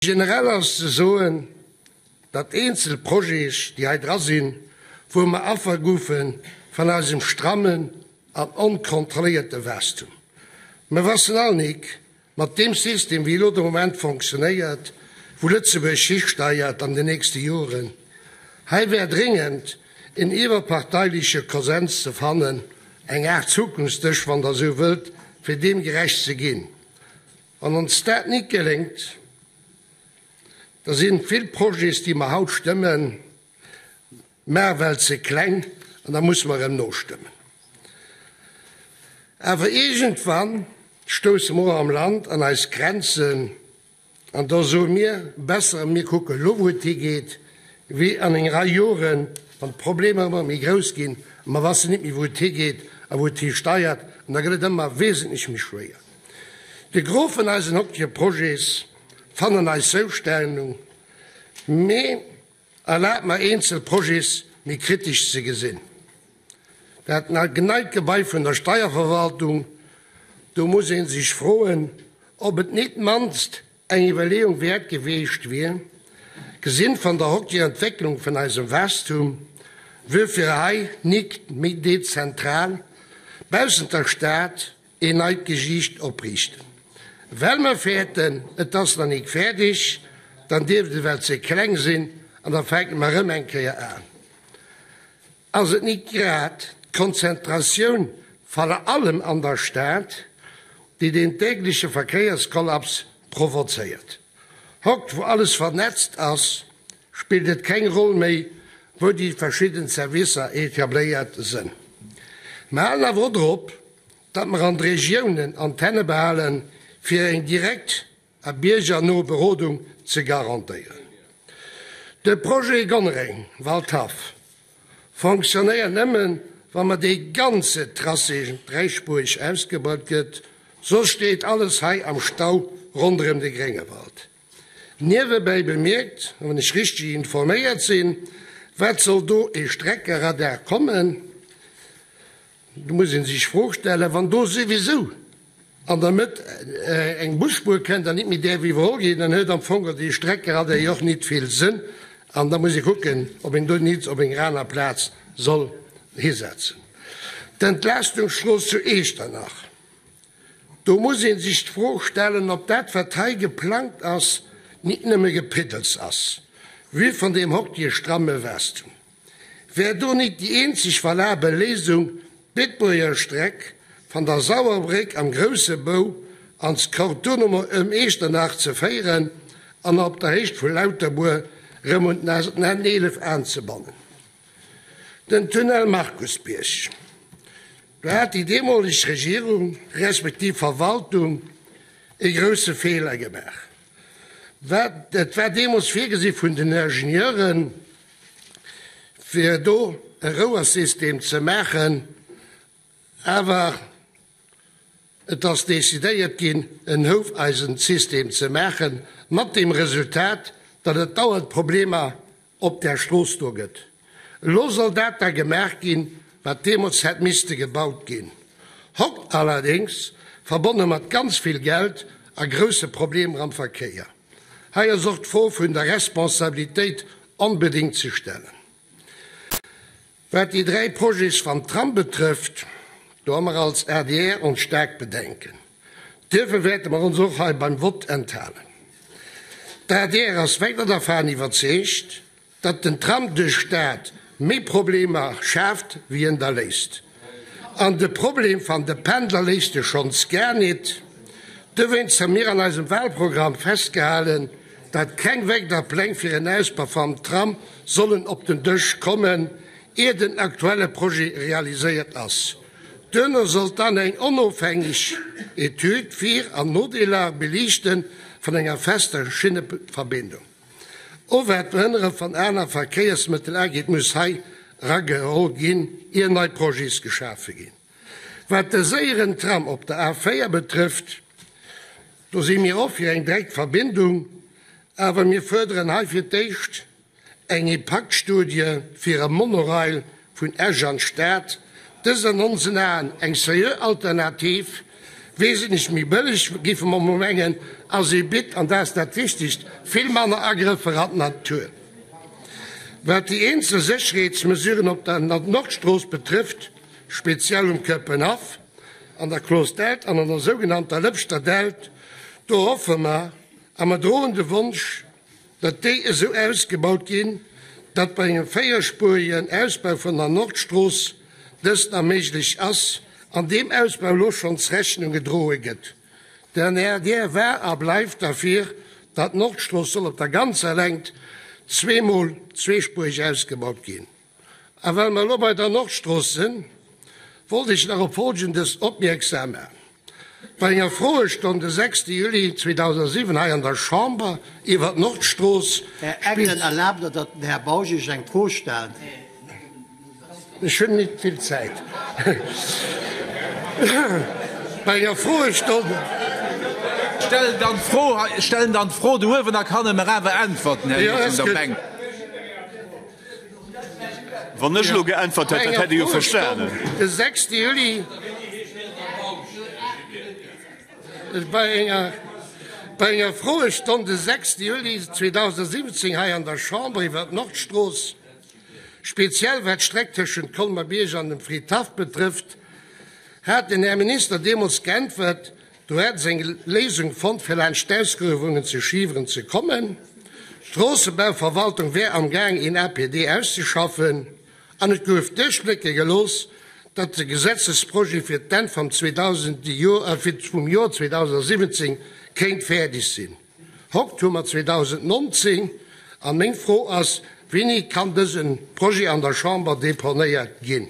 Generell ass ze soen, datt eenzel Projets, déi hei dra sinn, wou mer Affer goufe van eisem strammen an onkontrolléierte Waastum. Mer wassen all nik, mat deem System, wéi elo de Moment fonctionnéiert, wou Lëtzebuerg histeiert an den nächste Joren. Hei wär dringend en iwwerparteiliche Konsens ze fannen, eng Aart Zukunftsdësch, wann Der esou wëllt, fir deem gerecht ze ginn. Wann ons dat nit geléngt, da sinn vill Projets, déi mer haut stëmmen, marwell ze kleng an da musse mer erëm nostëmmen. Awer iergendwann stousse mer och am Land an eis Grenzen an da soe mir, besser mir kucke lo wou et higeet, wéi an eng Rei Joren, wann d'Problemer ëmmer méi grouss ginn a mer wassen nit méi wou et higeet a wou et histeiert an da gëtt et ëmmer wesentlech méi schwéier. De Gros vun eisen hoctege Projets fannen eis Zoustellung, mee erlaabt mer eenzel Projets méi kritesch ze gesinn. Dat neit Gebai vun der Steierverwaltung, do muss ee sech froen, ob et nit mannst eng Iwwerleeung wäert geweecht wier, gesinn van der hocteger Entwécklung vun eisem Waastum, wuerfir hei nik méi dezentral baussent der Stad een neit Gesiicht opriichten. Well mer fäerten, et ass nach nik fäerdeg, dann dierft et ewell ze kleng sinn an da fänke mer erëm eng Kéier an. Ass et nik grad d'Konzentratioun van allem an der Stad, déi deen tägleche Verkéierskollaps provozéiert? Hokt, wou alles vernetzt ass, spillt et keng Roll méi, wou déi verschidden Servicer etabléiert sënn. Mer halen awer och drop, datt mer an de Regiounen Antenne behalen, fir eng direkt a biergerno Berodung ze garantéieren. De Projet Gonnereng, Waldhaff fonctionnéiert nëmmen, wa mer dee ganze Tracé dräispuerig ausgebaut gëtt, soss steet alles hei am Stau ronderëm de Gréngewald. Niewebäi bemierkt, wann ech richteg informéiert sinn, wat soll do e Streckeradar kommen? Do muss ee sech d'Fro stellen, wann do souwisou an der Mëtt eng Busspuer kënnt an nit méi däerf iwwerholl ginn, dann huet am Fong dee Streckeradar jo och nit vill Sënn. An da muss ee kucken, ob een do nit op eng aner Plaz soll hisetzen. D'Entlaaschtungsstrooss zu Eechternach, do muss ee sech d'Fro stellen, ob dat, wat hei geplangt ass, nit nëmme Gepiddels ass, vue vun deem hoctege stramme Waastum. Wär do nit déi eenzeg valabel Léisung d'Beetbuerger Streck van der Sauerbréck am grousse Bou ans Kortonumer ëm Eechternach ze féieren an op der Héicht vu Lauterbuer rëm un d'N 11 aanzebannen? Den Tunnel Markusbierg, do hat déi deemoleg Regierung respektiv Verwaltung e grousse Feeler gemaach. Et war deemools virgesi vun den Ingenieuren, fir do e Rouersystem ze maachen, awer et ass decidéiert ginn, en Houfeisensystem ze maachen, mat deem Resultat, datt et dauernd Problemer op där Strooss do gëtt. Elo soll dat da gemaach ginn, wat deemools hätt misste gebaut ginn. Hokt allerdéngs verbonne mat ganz vill Geld a grousse Problemer am Verkéier. Hei ass och d'Fro vun der Responsabilitéit onbedéngt ze stellen. Wat déi 3 Projets vam Tram betrëfft, do hu mer als adr ons staark Bedenken. Duerfir wäerte mer ons och hei beim Vott enthalen. D'adr ass weider dervan iwwerzeegt, datt den Tram duerch d'Stad méi Problemer schaaft wéi en der léist. An de Problem van de Pendler léist e schonns gar nit. Dowéinst hu mir an eisem Wahlprogramm festgehalen, datt keng weider Pläng fir en Ausbau vam Tram sollen op den Dësch kommen, ier den aktuelle Projet realiséiert ass. Duerno sollt dann eng onofhängeg Etüd d'Vir an Nodeeler beliichten vun enger fester Schinneverbindung. Och wat d'Behënnere van aner Verkéiersmëttel ageet, muss hei erageholl ginn, ier nei Projets geschafe ginn. Wat de séieren Tram op der A 4 betrëfft, do si mir och fir eng direkt Verbindung, awer mir fuerderen hei fir d'éischt eng Impaktstudie fir e Monorail vun Esch an d'Stad, dës an onsen Aen eng seriö Alternativ. Wesentlech méi bëlleg, géife mer mol mengen, a si bitt, an dat ass dat Wichtigst, vill manner Agrëffer an d'Natur. Wat déi eenzel Sécherheetsmesuren op der Nordstrooss betrëfft, speziell um Këppenhaff, an der Clos Delt an an der sougenannter Lëpschter Delt, do hoffe mer a mer droen de Wonsch, datt déi esou ausgebaut ginn, datt bei engem véierspuerigen Ausbau vun der Nordstrooss dëst nach méiglech ass an deem Ausbau elo schonns Rechnung gedroe gëtt. Den adr war a bleift derfir, datt d'Nordstrooss soll op der ganzer Längt zweemol zweespuerig ausgebaut ginn. A well mer elo bei der Nordstrooss sinn, wollt ech nach op Folgendes opmierksam maachen. Bei enger Froestonn de 6 Juli 2007 hei an der Chamber iwwer d'Nordstrooss. Här Engel, erlaabt Der, datt den Här Bausch Iech eng Fro stellt? Ech hunn nit vill Zäit. Bei enger Froestonn. Stellen dann d'Fro, stellen dann d'Fro do uewen, da kann e mer awer äntwerten, Här Joseph Beng. Wann ech elo geäntwert hätt, dat hätt e jo verstanen. De 6 Juli bei enger bei enger Froestonn de 6 Juli 2017 hei an der Chamber iwwer d'Nordstrooss, speziell wat d'Streck tëschent Colmer-Bierg an dem Fridhaff betrëfft, hat den Här Minister deemools geäntwert, Do hätt se eng Léisung fonnt, fir laanscht d'Ausgruewungen zu Schiweren ze kommen. D'Stroossebauverwaltung wär am Gaang een APD auszeschaffen an et gouf duerchblécke gelooss, datt de Gesetzesprojet fir d'Enn vum Joer 2017 kéint fäerdeg sinn. Hokt hu mer 2019 an meng Fro ass, Wéini kann dëse Projet an der Chamber deponéiert ginn?